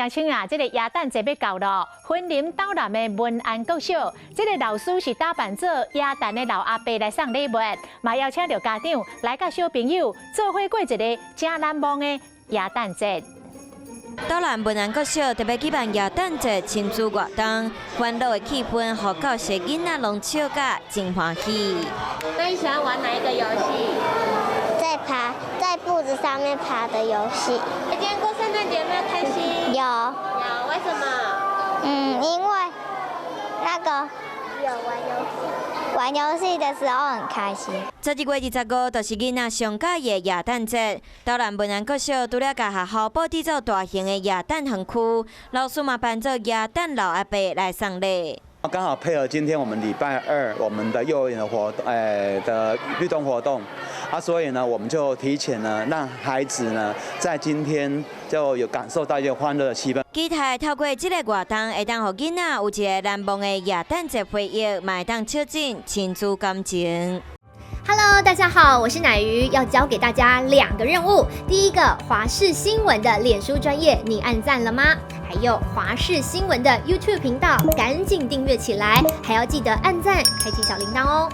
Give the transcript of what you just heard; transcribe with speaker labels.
Speaker 1: 鄉親啊，這個耶誕節欲到囉，雲林斗南的文安國小，這個老師是打扮做耶誕的老阿伯來送禮物，嘛邀請著家長來佮小朋友做伙過一个誠難忘的耶誕節。
Speaker 2: 斗南文安國小特別舉辦耶誕節親子活動，歡樂的氣氛，予教室囡仔攏笑甲真歡喜。
Speaker 3: 那你喜歡玩哪一個遊戲？
Speaker 4: 在爬，在布子上面爬的遊戲。
Speaker 3: 今天過聖誕節有沒有開心？
Speaker 4: 有。
Speaker 3: 有，為什麼？
Speaker 4: 因為那個有玩遊戲，玩遊戲的時候很開心。
Speaker 2: 12月25，就是囡仔上佮意的耶誕節。斗南文安國小除了共學校布置做大型的耶誕園區，老師嘛扮做耶誕老阿伯來送禮。
Speaker 5: 剛好配合今天我們禮拜二我們的幼兒園的活動，的律動活動，啊，所以呢，我們就提前呢，讓孩子呢，在今天就有感受到一個歡樂的氣氛。
Speaker 2: 期待透過這個活動，會當予囡仔有一個難忘的耶誕節回憶，嘛會當促進親子感情。
Speaker 6: Hello，大家好，我是乃瑜，要交給大家兩個任務。第一個，華視新聞的臉書專頁，你按讚了嗎？還有華視新聞的 YouTube 頻道，趕緊訂閱起來，還要記得按讚，開啟小鈴鐺哦。